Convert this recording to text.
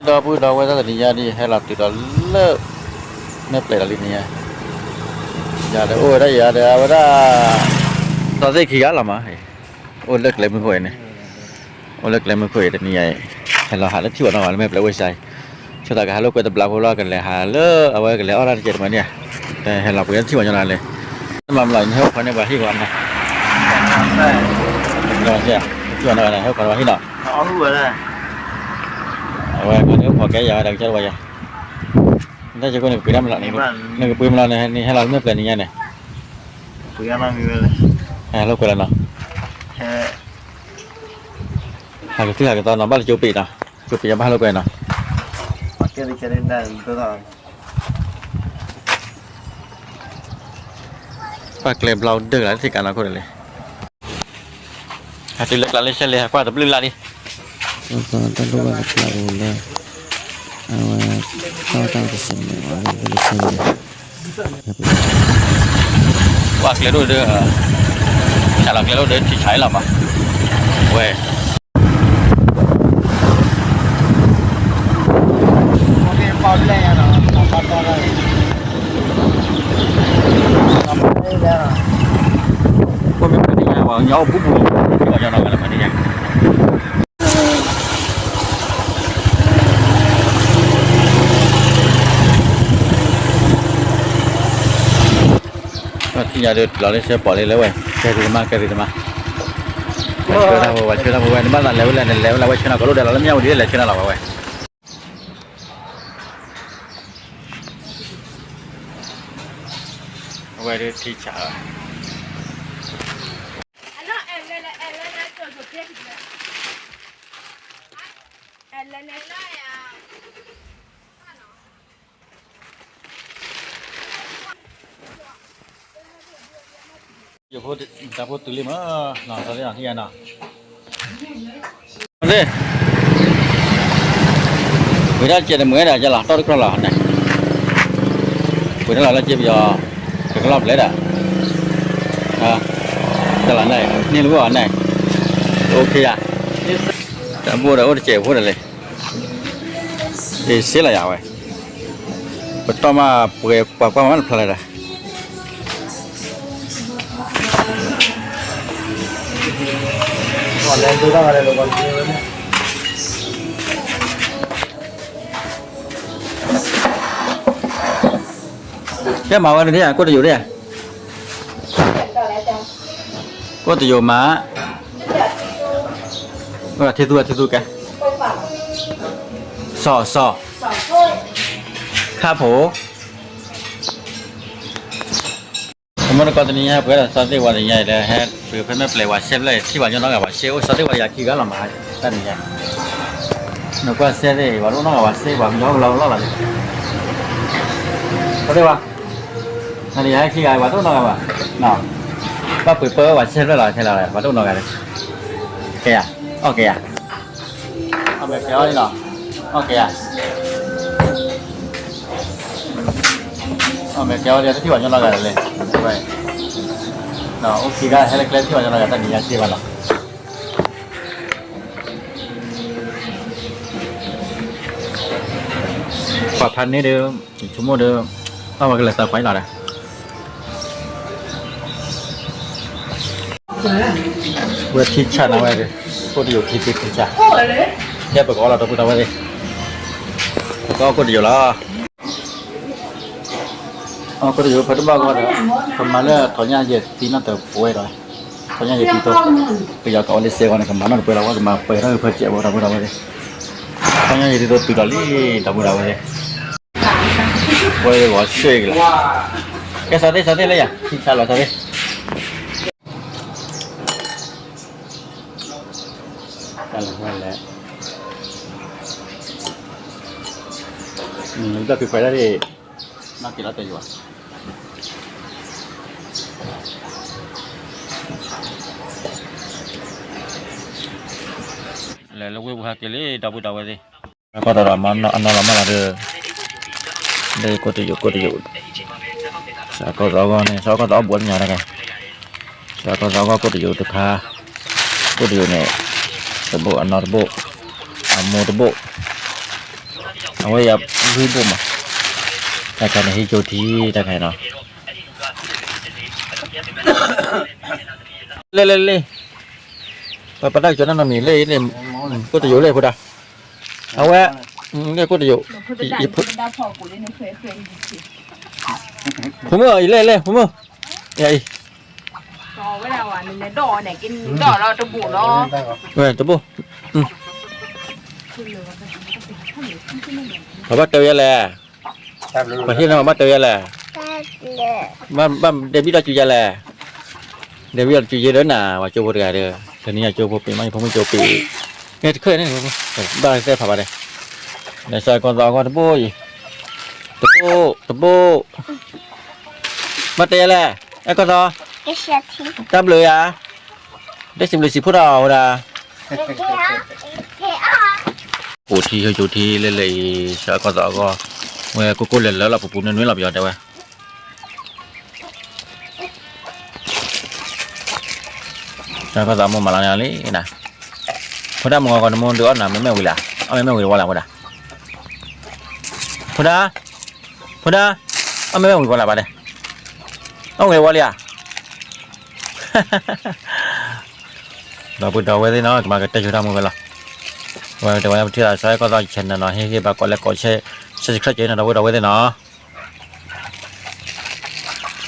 ဒီပုၢ်ဒီဝဲၢ် တနံၤညါဒ် ဟဲလီၤတုၤဒီးလၢ မဲၣ်ပျဲၤဒီးလံန့ၣ်ညါ, ယၤဒီးအိၣ်ဝဲဒၣ်ယၤဒီးအဝဲဒၣ် စီၤသ့ၣ်ခံဂၤလီၤမး, အိၣ်လၢကျဲမုၢ်ခိၣ်အံၤန့ၣ်, အိၣ်လၢကျဲမုၢ်ခိၣ်အံၤတနံၤညါအံၤ, ဟဲလီၤဟးလၢထံၣ်ဝဲနီၢ်ဂၤလၢမဲၣ်ပျဲၤဝ့ၢ်စါအံၤ, ဆိသးကဟးလိာ်ကွဲတဘျီဖိလီၤ ကလဲၤဟးလၢအဝဲကလဲၤအီၣ်တၢ်တကဲးတမံၤန့ၣ်, ဟဲလီၤပှ့ၤထံၣ်ဝဲညီနီၢ်ဂၤလံ, မၤမလီၤ နဟဲအိၣ်ခိးန့ၢ်ပှၤဟံၣ်ပှၤနီၤ, ထံၣ်ဝဲနီၢ်ဂၤန့ၣ် ဟဲအိၣ်ခိးန့ၢ်ပှၤဟံၣ်နီၤ အဝဲကန့ၣ်အိၣ်ခိးကဲယၤဝဲဒၣ်ကစၢ်တဝဲယၤ, နတၢ်ယကိးန့ၣ်ကပှ့ၤတၢ်မလီၤ, နကပှ့ၤမလီၤန့ၣ် နဟဲလီၤလၢမဲၣ်ပျဲၤနံၤညါန့ၣ်, ဟဲလိာ်ကွဲလီၤနီၤ, ဟဲကသံၣ်ဟးကသီနီၤ ဘၣ်လၢကၠိပ့ၤနီၤ, ကၠိပ့ၤယဘၣ်ဟဲလိာ်ကွဲနီၤ ပှၤကျဲဘျီဒၢၣ်လၢထံကးနီၢ်ခိၣ်န့ၣ်လံ, ဟဲတုၤလၢကျးလၢဆဲးလံ ဟးကွၢ်တဘျုးလၢ်လံ, တၢ်လိၣ်ဘၣ်တကျးအိၣ်လၢ အဝဲ တၢ်တၢ်ကစၢ်န့ၣ် အဝဲလၢဆဲးလံ, ပှၤကျဲဒိၣ်ဒီး ဆးလီၤကျဲဒိၣ်ဒီး ထံဆးလီၤမး, ဝဲ ပမ့ၢ်ပှၤသ့ၣ်ညါ ပှၤကညီအိၣ်ဘူးဘူး ပှၤကညီနီၢ်ဂၤလၢပှၤသ့ၣ်ညါ ထံၣ်ညါဒီး လီၤလၢဆဲးပီၣ်လံလၢဝဲ ကဲရံၣ်တမါ ကဲရံၣ်တမါ, ဆၢတၢ်ဖိဝဲ ဆၢတၢ်ဖိဝဲ နဘၣ်သးလဲၤဝဲလဲၣ် နလဲၤဝဲလဲၣ် ဝဲဆၢနီၢ်ကီၢ်လိၣ်ဒဲးလီၤ လၢမၠၣ်ဝတံၤဒ်လဲၣ် ဆၢနီၢ်လီၤဝဲဝဲ အဝဲဒၣ်ထံဆးလီၤ ယဖိတၢ်ဖိတုၤလံမး နီၢ်သးလံနီၢ်ထံယၤနီၢ် ဝံၤဒၣ်စဲးတမုာ်ဝဲဒၣ်ကလီၤ တီတကြၢးလီၤန့ၣ် ဝံၤဒၣ်လီၤလၢစ့ပယီၤ ကကလီၢ်ဖျဲးဒၣ် ကလီၤန့ၣ် န့ၢ်လၢဝဲအီၤန့ၣ် အိၣ်ခ့ယၤ တၢ်ဘိၣ်ဒီးအိၣ်တစဲးဖိဒီးလံ အ့ၣ်စ့လီၤယၤဝဲ ပတီၢ်မးပှဲၤပှၤကွၢ်မးတဖျါလၢၤဒီး ကဲမၤဝဲန့ၣ် ကိၣ်တယိာ်ဒၣ် ကိၣ်တယိာ်မး ထံသူ ထံသူကဲ စီၤ စီၤ ခါဖိ အမိၢ်တကီတနံၤညါ ပှဲၤဒီးစီၤသ့ၣ်ဝဲတနံၤညါအံၤဒီး ဟဲပှ့ၤဖဲမဲၣ်ပျဲၤဝဲ ဆဲးဖျၢၣ်ထံၣ်ဝဲညီနီၢ်ဂၤဝဲ ဆဲးအိၣ်စီၤသ့ၣ်ဝဲယၤခံဂၤလီၤမး တနံၤညါ နကွၢ်ဆဲးသ့ၣ် ပှၤတအိၣ်နီၢ်ဂၤဝဲ ဆဲးပှၤကညီကလီကလီလီၤန့ၣ် စီၤသ့ၣ်ဝဲ နတယၤခံဂၤ ပှၤတအိၣ်နီၢ်ဂၤဘၣ် ဘၣ်ပှ့ၤပၢဝဲပှၤဆဲးဖျၢၣ်လီၤ ထဲလီၤ ပှၤတအိၣ်နီၢ်ဂၤန့ၣ် ကဲယၤ အီၣ်ကဲယၤ အီၣ်မဲာ်ကဲအီၣ်လီၤ အီၣ်ကဲယၤ အီၣ်မဲာ်ကဲအီၣ်လီၤ တထံၣ်ပှၤညီနီၢ်ဂၤလဲၣ် ဝဲ အိၣ်ခံဂၤဟဲလၢကျဲ တထံၣ်ပှၤညီနီၢ်ဂၤ တၢ်နံၤညါစ့ၢ်ကီးလီၤ ပှၤဖးန့ၢ်ဒီး ဆိကမိၣ်ဒီး အဝဲကလဲၤသးခွါအံၤလီၤဒီး ဝဲထံဆးနၤဝဲဒီး ကိၣ်တယိာ်ထံသ့ထံဆး ယဲပကအီၣ်လီၤဒီပုၢ်ဒီဝဲၢ်သ့ၣ် ပကအီၣ်ကိၣ်တယိာ်လီၤ အီၣ်ကိၣ်တယိာ်ဖဲတဘၣ်ဂီၢ်ဒီး ကမၤလၢထီၣ်ညၣ်ယဲၢ်သံနီၣ်တပှဲၤဒီး ထီၣ်ညၣ်ယဲၢ်သံသိ ပယီၤကအီၣ်လၢစဲးဂီၤန့ၣ် ကမၤနီၣ်တပှဲၤလီၤ ဝဲကမၤပှဲၤထီၣ်ဖဲစဲးဝဲဒီပုၢ်ဒီဝဲၢ်သ့ၣ် ထီၣ်ညၣ်ယဲၢ်သံသိတုၤဒီးလံ ဒီပုၢ်ဒီဝဲၢ်သ့ၣ် ပှဲၤဂီၤဆှၢကလီၤ ကဲစီၤသ့ၣ်စီၤသ့ၣ်လၢယၤ ထံဆးလီၤစီၤသ့ၣ် တၢ်လဲၤလဲၤ ဘျီဖံခွဲးဒၣ်ဒ် နီၢ်က့ၤလီၤတယိာ် လဲၤလၢဝ့ၢ်ပူၤဟဲက့ၤလံ ဒီပုၢ်ဒီဝဲၢ်သ့ၣ် ကီၢ်သီဒီးမၤအနီၢ်လီၤမၢ်လီၤဒီး လၢကိၣ်တယိာ်ကိၣ်တယိာ် စးကီၢ်သီအဂီၢ်န့ၣ် စးကီၢ်သီအီၣ်ဘူးအါတညါတဂၤ စးကီၢ်သီအဂီၢ်ကိၣ်တယိာ်တခါ ကိၣ်တယိာ်န့ၣ် တဘိၣ်အနီၢ်တဘိၣ် အမိၢ်တဘိၣ် အဝဲယၤဂ့ၢ်ဘိၣ်မး, တၢ်ခါန့ၣ်ဟ့ၣ်ကၠိထံ တၢ်ခါနီၤ, လဲၣ်လဲၣ်လဲၣ်, ပပတၢ်ကၠီၤနီတမံၤလဲၣ်, ကိၣ်တယိာ်လဲၣ်ဖိဒၣ်, အဝဲ, လဲၣ်ကိၣ်တယိာ်, ဖိမုၣ်အံၤလဲၣ်လဲၣ် ဖိမုၣ်, ယၤအံၤ, ဝဲတဘိၣ်, ပဘၣ်တဲဝဲယၤလဲၣ်, ပဟ့ၣ်န့ၣ်ပဘၣ်တဲဝဲယၤလဲၣ်, ဘၣ်ဒဲဘံၣ်ဒီးစူၤယၤလဲၣ်, ဒဲဘံၣ်ဒီးစူၤယဲဒီးနၤ ပှၤကၠိဖိတဂၤဒီး, တနံၤညါကၠိဖိပ့ၤမး ယဖိမုၣ်ကၠိပ့ၤ, န့ၣ်တခၢၣ်န့ၣ်, ဘၣ်သဲဖးဘၣ်ဒဲး, ဒီးစီၤကီၢ်သီအဂီၢ်တဘိၣ်အံၤ, တဘိၣ်, တဘိၣ်, ဘၣ်တဲယၤလဲၣ်, အဲကီၢ်သီ, တၢ်ဘျုးယၤ, ဒ်စံးဘျုးစံးဖှိၣ်ထီၣ်ဝဲဒၣ် အိၣ်ထံဟိကၠိထံလၢလၢအံၤ စီၤကီၢ်သီအဂီၢ်, ဝဲကိၢ်ကိၢ်လၢလၢလီၤ ပူၤပူၤနွံနွံလီၤ ပယီၤတဲဝဲ, စီၤကီၢ်သီမိၢ်မၤလီၤန့ၣ်လံနၤ, ဖိဒၣ်မုၢ်ဂီၤဂီၤနမိၢ်ဒုးအီၣ်နၤ မ့မ့ၢ်ဝံၤလၢ, အီၣ်မ့မ့ၢ်ဝံၤတဝီလၢဖိဒၣ်, ဖိဒၣ်, ဖိဒၣ်, အီၣ်မ့မ့ၢ်ဝံၤဝီလၢဘၣ်ဒဲး, အီၣ်ဝံၤတဝီလံဧါ ဒီပုၢ်ဒီဝဲၢ်သ့ၣ်နီၤ ကမၤကတၢၢ်ဆိတၢ်မူဝဲလီၤ. ဝဲတဲဝဲ ပထံၣ်သးစီၤအဲၣ်ကီၢ်သီ channel နီၤ ဟ့ၣ်ဂံၢ်ဘါ ကိးလဲကိး share subscribe က့ၤနီၤ ဒီပုၢ်ဒီဝဲၢ်သ့ၣ်နီၤ.